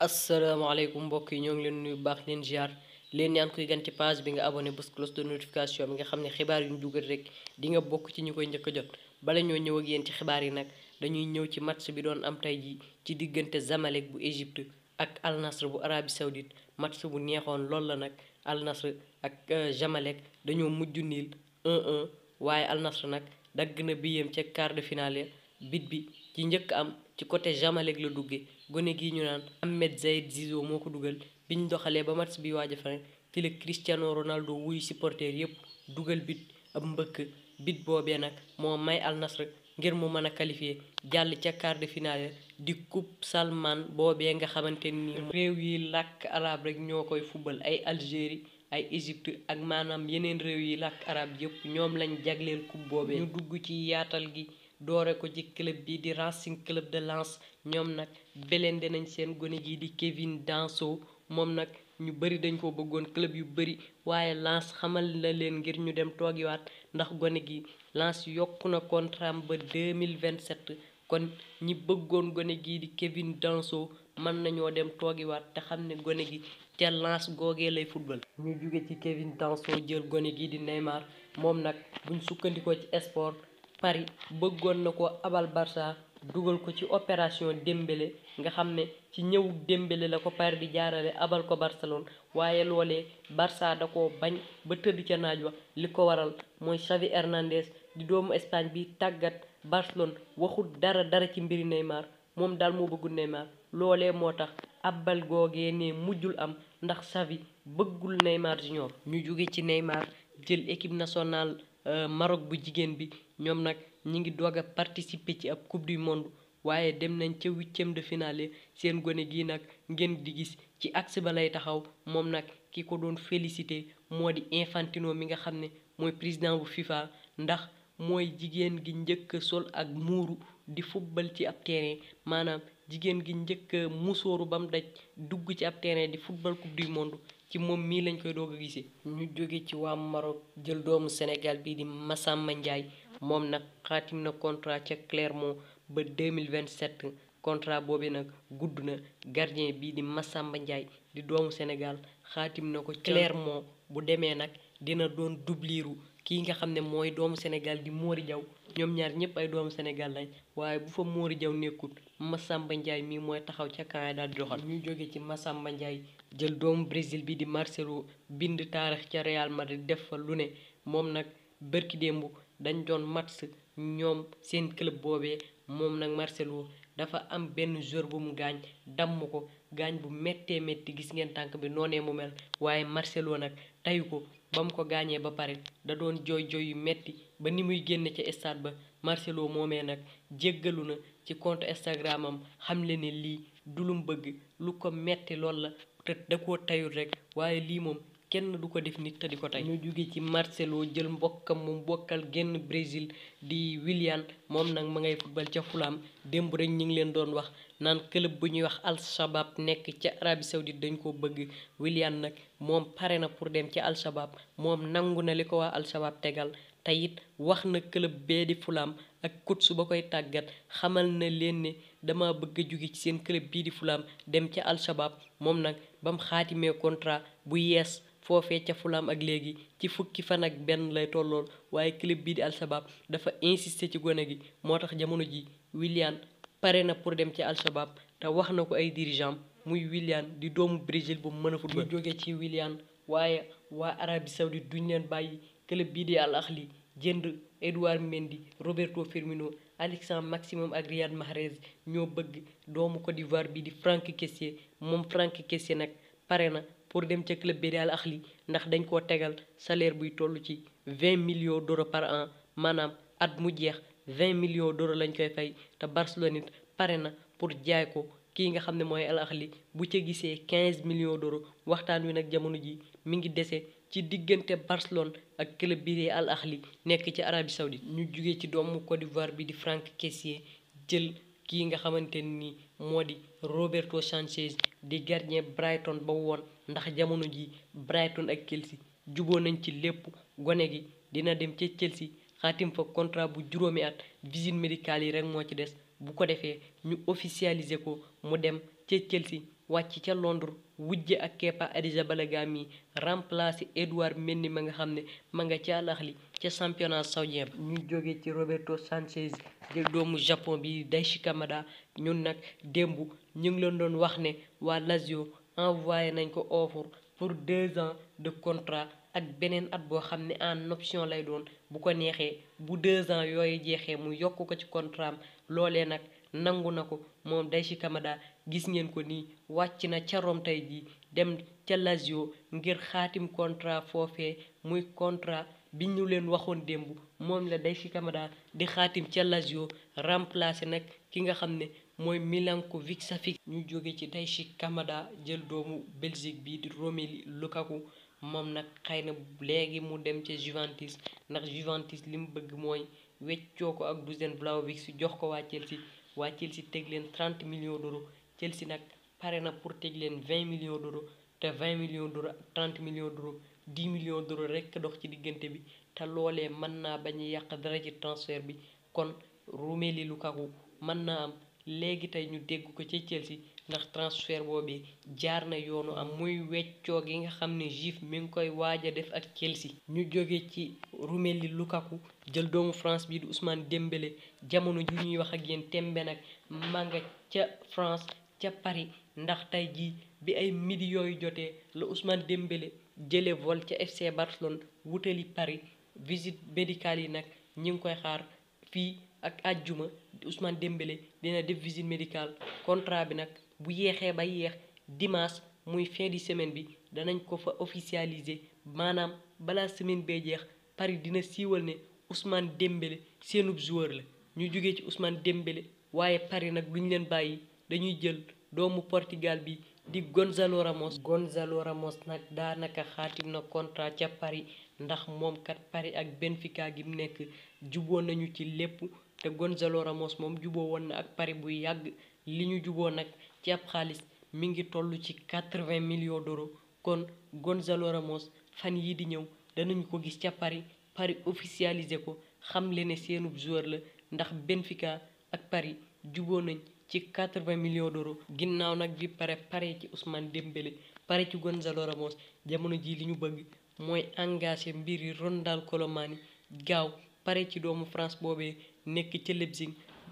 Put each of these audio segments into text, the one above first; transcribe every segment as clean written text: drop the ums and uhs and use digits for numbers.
asalaamaaleykum mbokk yi ñoo ngi leen nuyu baax leen ziar leen ñaan koy gan ci page bi nga abonné bés cloche de notification bi nga xam ne xibaar yu ñu dugal rek di nga bokk ci ñu koy njëkk a jot bala ñoo ñëw ak yéen ci xibaar yi nag dañuy ñëw ci match bi doon am tey ji ci diggante Zamalek bu Égypte ak Al Nasr bu Arabie Saoudite match bu neexoon lool la nag Al Nasr ak Zamalek dañoo mujj niil 1-1 waaye Al Nasr nag dagg na biyam ca quart de finale bit bi ci njëkk am ci côté Zamalek la duggee gone gi ñu naan Ahmed Zayed Zizo moo ko dugal biñ doxalee ba match bi waaj a fa ci la Cristiano Ronaldo wuy supporter yépp dugal bit ab mbëkk bit boobee nag moo may Al Nasr ngir mu mën a qualifier jàll ca quart de finale di coupe Salman boobee nga xamante ni réew yi làkk arab rek ñoo koy fubal ay Algérie ay Égypte ak maanaam yeneen réew yi làkk arab yépp ñoom lañ jagleel coupe boobee ñu dugg ci yaatal gi doore ko ci club bi di Racing Club de Lens ñoom nag belende nañ seen gone gi di Kevin Danso moom nag ñu bëri dañ ko bëggoon club yu bëri waaye Lens xamal na leen ngir ñu dem toogiwaat ndax gone gi Lens yokku na contrat am ba 2027 kon ñi bëggoon gone gi di Kevin Danso mën nañoo dem toogiwaat te xam ne gone gi ca Lens googee lay football. ñu jóge ci Kevin Danso jël gone gi di Neymar moom nag buñ sukkandikoo ci sport Paris bëggoon na ko abal Barça dugal ko ci opération Dembélé nga xam ne ci ñëw Dembélé la ko Paris di jaarale abal ko Barcelone waaye loolee Barça da ko bañ ba tëdd ca naaj wa li ko waral mooy Xavi Hernandez di doomu Espagne bi tàggat Barcelone waxul dara ci mbiri Neymar moom daal moo bëggul Neymar loolee moo tax abal googee ne mujjul am ndax Xavi bëggul Neymar Junior ñu jóge ci Neymar jël équipe nationale Maroc bu jigéen bi ñoom nag ñi ngi doog a participer ci ab coupe du monde waaye dem nañ ca huitième de finale seen gone gi nag ngeen di gis ci axe ba lay taxaw moom nag ki ko doon félicité moo di Infantino mi nga xam ne mooy président bu FIFA ndax mooy jigéen gi njëkk a sol ak muuru di football ci ab terrain maanaam jigéen gi njëkk a musóoru ba mu daj dugg ci ab terrain di football coupe du monde ci moom mii lañ koy doog a gisee. ñu jóge ci waa Maroc jël doomu Sénégal bii di Massamba Ndiaye moom nag xaatim na contrat ca Clermont ba 2027 contrat boobu nag gudd na gardien bii di Massamba Ndiaye di doomu Sénégal xaatim na ko Clermont bu demee nag dina doon doubliru kii nga xam ne mooy doomu Sénégal di Mori Diaw ñoom ñaar ñëpp ay doomu Sénégal lañ waaye bu fa Mori Diaw nekkul Massamba Ndiaye mii mooy taxaw ca camp daal di doxal. ñu jóge ci Massamba Ndiaye jël doomu Brésil bi di Marcelo bind taarix ca Real Madrid def fa lu ne moom nag bërki démb dañ doon match ñoom seen club boobee moom nag Marcelo dafa am benn joueur bu mu gaañ damm ko gaañ bu méttee métti gis ngeen tànk bi noonee mu mel waaye Marcelo nag tayu ko ba mu ko gaañee ba pare da doon jooy yu metti ba ni muy génne ca stade ba Marcelo moomee nag jéggalu na ci compte Instagram am xamle ne lii du lu mu bëgg lu ko metti lool la te da koo tayul rek waaye lii moom kenn du ko def nit te di ko tey. ñu jóge ci Marcelo jël mbokkam mu bokkal génn Brésil di Willian moom nag ma ngay football ca Fulham démb rek ñu ngi leen doon wax naan club bu ñuy wax Al Shabab nekk ca Arabie Saoudite dañ ko bëgg Willian nag moom pare na pour dem ci Al Shabab moom nangu na li ko waa Al Shabab tegal te it wax na club bee di Fulham ak coach ba koy tàggat xamal na leen ne dama bëgg a jóge ci seen club bii di Fulham dem ca Al Shabab moom nag ba mu xaatimee contrat bu yees foofee ca Fulham ak léegi ci fukki fan ak benn lay tollool waaye club bii di Al Shabab dafa insister ci gone gi moo tax jamono ji Willian pare na pour dem ci Al Shabab te wax na ko ay dirigeant muy Willian di doomu Brésil bu mu mën a football. ñu jóge ci Willian waaye waa Arabie Saoudite duñ leen bàyyi club bii di Al Ahly jënd Edouard Mendy Roberto Firmino Alexandre Maximum ak Riyad Mahrez ñoo bëgg doomu Côte d'Ivoire bii di Franck Kessié moom Franck Kessié nag pare na pour dem ca club bi di Al Ahly ndax dañ koo tegal salaire buy toll ci 20 millions d'euros par an maanaam at mu jeex 20 millions d'euros lañ koy fay te Barcelone it pare na pour jaay ko kii nga xam ne mooy Al Ahly bu ca gisee 15 millions d'euros waxtaan wi nag jamono ji mi ngi dese ci diggante Barcelone ak club bi di Al Ahly nekk ci Arabie Saoudite. ñu jugee ci doomu Côte d'Ivoire bi di Franck Kessié jël kii nga xamante ni moo di Roberto Sanchez di gardien Brighton ba woon ndax jamono ji Brighton ak Chelsea juboo nañ ci lépp gone gi dina dem ca Chelsea xaatim fa contrat bu juróomi at visite médicale yi rek moo ci des bu ko defee ñu officialiser ko mu dem ca Chelsea wàcc ca Londres wujje ak Kepa Arrizabalaga mi remplacé Edouard Mendy ma nga xam ne ma nga ca Al Ahly ca championnat saoudien ba. ñu jóge ci Roberto Sanchez jël doomu Japon bi Daichi Kamada. ñun nag démb ñu ngi leen doon wax ne waa Lazio envoyé nañ ko offre pour 2 ans de contrat ak beneen at boo xam ne en option lay doon bu ko neexee bu 2 ans yooyu jeexee mu yokk ko ci contrat am loolee nag nangu na ko moom Daichi Kamada. gis ngeen ko nii wàcc na ca Rome tey jii dem ca Lazio ngir xaatim contrat foofee muy contrat bi ñu leen waxoon démb moom la Daichi Kamada di xaatim ca Lazio remplacé nag ki nga xam ne mooy Milinkovic Savic. ñu jóge ci Daichi Kamada jël doomu Belgique bi di Romelu Lukaku moom nag xëy na léegi mu dem ca Juventus ndax Juventus li mu bëgg mooy weccoo ko ak Dusan Vlahovic si jox ko waa Chelsea teg leen 30 millions d'euros. Chelsea nag pare na pour teg leen 20 millions d'euros te 20 millions d'euros ak 30 millions d'euros 10 millions d'euros rekk dox ci diggante bi te loolee mën naa bañ a yàq dara ci transfert bi kon Romelu Lukaku mën naa am léegi tey ñu dégg ko ci Chelsea ndax transfert boobee jaar na yoonu am muy weccoo gi nga xam ne Juve mi ngi koy waaj a def ak Chelsea. ñu jóge ci Romelu Lukaku jël doomu France bi di Ousmane Dembélé jamono ji ñuy wax ak yéen tembe nag ma nga ca France. ca Paris ndax tey jii bi ay midi yooyu jotee la Ousmane Dembélé jële vol ca FC Barcelone wutali Paris visite médicale yi nag ñi ngi koy xaar fii ak àjjuma Ousmane Dembélé dina def visite médicale contrat bi nag bu yeexee ba yeex dimanche muy fin de semaine bi danañ ko fa officialiser maanaam balaa semaine bee jeex Paris dina siiwal ne Ousmane Dembélé seenub joueur la ñu jógee ci Ousmane Dembélé waaye Paris nag duñ leen bàyyi. dañuy jël doomu Portugal bi di Gonzalo Ramos nag daanaka xaatim na contrat ca Paris ndax moom kat Paris ak Benfica gi mu nekk juboo nañu ci lépp te Gonzalo Ramos moom juboo woon na ak Paris bu yàgg li ñu juboo nag ci ab xaalis mi ngi toll ci 80 millions d'euros kon Gonzalo Ramos fan yii di ñëw danañu ko gis ca Paris officialisé ko xam le ne seenub joueur la ndax Benfica ak Paris juboo nañ ci 80 millions d'euros ginnaaw nag bi pare ci Ousmane Dembélé pare ci Gonzalo Ramos jamono ji li ñu bëgg mooy engagé mbiri Ronald Colomani gaaw pare ci doomu France boobee nekk ca Leipzig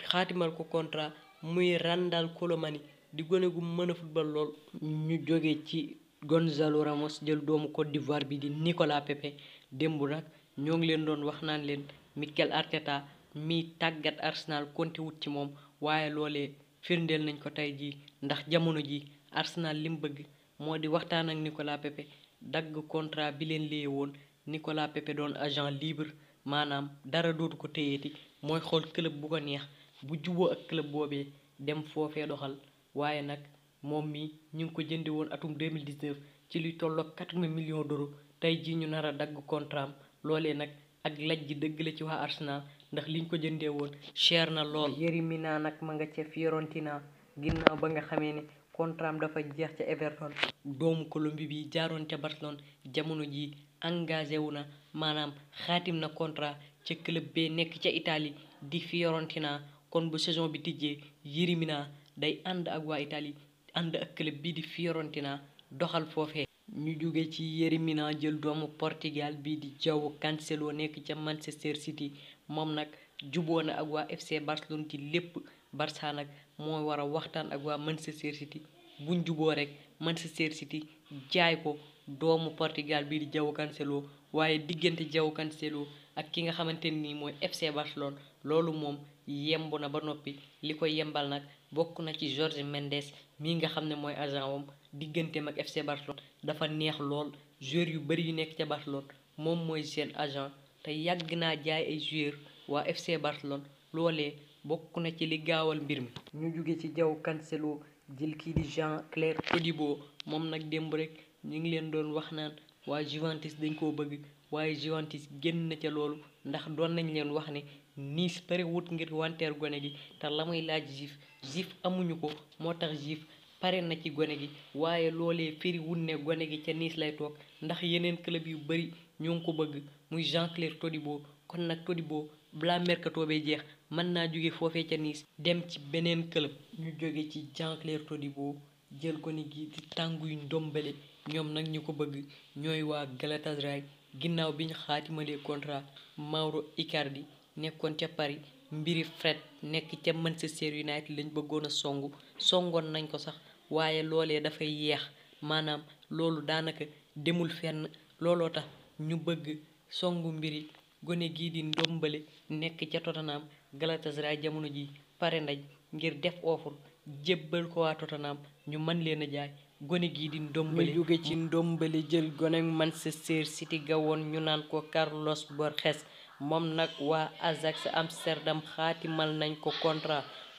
xaatimal ko contrat muy Ronald Colomani di gone gu mën a football lool. ñu jóge ci Gonzalo Ramos jël doomu Côte d'Ivoire bi di Nicolas Pepe démb nag ñoo ngi leen doon wax naan leen Mikel Arteta mi tàggat Arsenal konte wut ci moom waaye loolee firndeel nañ ko tey jii ndax jamono ji Arsenal li mu bëgg moo di waxtaan ak Nicolas Pepe dagg contrat bi leen léye woon Nicolas Pepe doon agent libre maanaam dara dootu ko téyeeti mooy xool club bu ko neex bu juboo ak club boobee dem foofee doxal waaye nag moom mi ñu ngi ko jënde woon atum 2019 ci luy tolloog 80 millions d'euros tey jii ñu nar a dagg contrat am loolee nag ak laj ji dëgg la ci waa Arsenal ndax liñ ko jëndee woon cher na lool. Yerry Mina nag ma nga ca Fiorentina ginnaaw ba nga xamee ne contrat am dafa jeex ca Everton doomu Colombie bi jaaroon ca Barcelone jamono ji engagé wu na maanaam xaatim na contrat ca club bee nekk ca Italie di Fiorentina kon bu saison bi tijjee Yerry Mina day ànd ak waa Italie ànd ak club bii di Fiorentina doxal foofee. ñu jóge ci Yerry Mina jël doomu Portugal bii di João Cancelo nekk ca Manchester City moom nag juboo na ak waa FC Barcelone ci lépp Barça nag moo war a waxtaan ak waa Manchester City buñ juboo rek Manchester City jaay ko doomu Portugal bii di João Cancelo waaye diggante João Cancelo ak ki nga xamante ni mooy FC Barcelone loolu moom yemb na ba noppi li ko yembal nag bokk na ci Jorge Mendes mii nga xam ne mooy agent wam digganteem ak FC Barcelone dafa neex lool joueurs yu bari yu nekk ca Barcelone moom mooy seen agent te yàgg naa jaay ay joueurs waa FC Barcelone loolee bokk na ci li gaawal mbir mi. ñu jóge ci João Cancelo jël kii di Jean-Claire Todibo moom nag démb rek ñu ngi leen doon wax naan waa Juventus dañ koo bëgg waaye Juventus génn na ca loolu ndax doon nañ leen wax ne Nice pare wut ngir wanteer gone gi te la muy laaj Juve amuñu ko moo tax Juve pare na ci gone gi waaye loolee firi wut ne gone gi ca Nice lay toog ndax yeneen club yu bari ñoo ngi ko bëgg muy Jean-Claire Todibo kon nag Todibo balaa mercato bee jeex mën naa jóge foofee ca Nice dem ci beneen club. ñu jóge ci Jean-Claire Todibo jël gone gi di Tanguy Ndombele ñoom nag ñu ko bëgg ñooy waa Galatasaray ginnaaw bi ñu xaatimalee contrat Mauro Icardi nekkoon ca Paris mbiri Fred nekk ca Manchester United lañ bëggoon a songoon nañ ko sax waaye loolee dafay yeex maanaam loolu daanaka demul fenn looloo tax ñu bëgg songu mbiri gone gii di Ndombele nekk ca Tottenham. Galatasaray jamono ji pare nañ ngir def offre jébbal ko waa Tottenham ñu mën leen a jaay gone gii di Ndombele. ñu jóge ci Ndombele jël gone Manchester City ga woon ñu naan ko Carlos Borges moom nag waa Ajax Amsterdam xaatimal nañ ko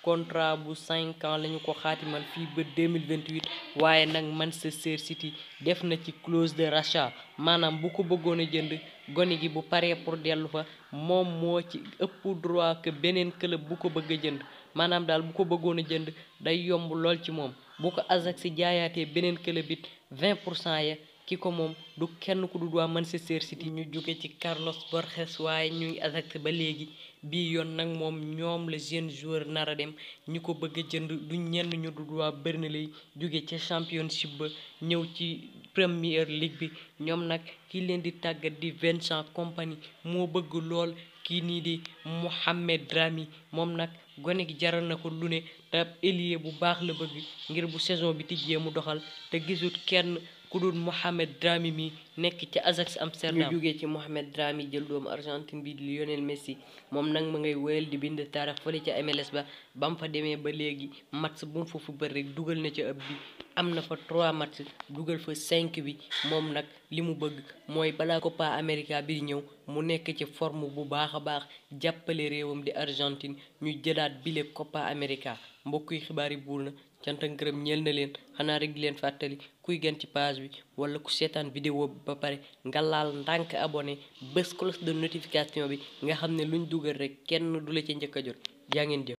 contrat bu 5 ans lañu ko xaatimal fii ba 2028 waaye nag Manchester City def na ci clause de rachat maanaam bu ko bëggoon a jënd gone gi bu paree pour dellu fa moom moo ci ëpp droit que beneen club bu ko bëgg a jënd maanaam daal bu ko bëggoon a jënd day yomb lool ci moom bu ko Ajax si jaayaatee beneen club it 20% ya ki ko moom du kenn ku dul waa Manchester City. ñu jóge ci Carlos Borges waaye ñuy Ajax ba léegi bii yoon nag moom ñoom la jeune joueur nar a dem ñi ko bëgg a jënd du ñenn ñu dul waa Burnley jóge ca championship ba ñëw ci Premier League bi ñoom nag ki leen di tàggat di Vincent Kompany moo bëgg lool kii nii di Mohamed Drami moom nag gone gi jaral na ko lu ne te ailier bu baax la bëgg ngir bu saison bi tijjee mu doxal te gisut kenn ku dul Mohamed Drami mi nekk ci Ajax Amsterdam. ñu jógee ci Mohamed Drami jël doomu Argentine bi di Lionel Messi moom nag ma ngay wéyal di bind taarix fële ca MLS ba mu fa demee ba léegi match bu mu fa football rek dugal na ca ëpp bi am na fa 3 match dugal fa 5 bi moom nag li mu bëgg mooy balaa Copa America bi di ñëw mu nekk ci forme bu baax a baax jàppale réewam di Argentine ñu jëlaat bile Copa America mbokk yi xibaar yi buur na cant ak ngërëm ñeel na leen xanaa rek di leen fàttali kuy gën ci page bi wala ku seetaan vidéo bi ba pare nga laal ndànk abonné bés cloche de notification bi nga xam ne luñ dugal rek kenn du la ca njëkk a jot jaa ngeen jëf.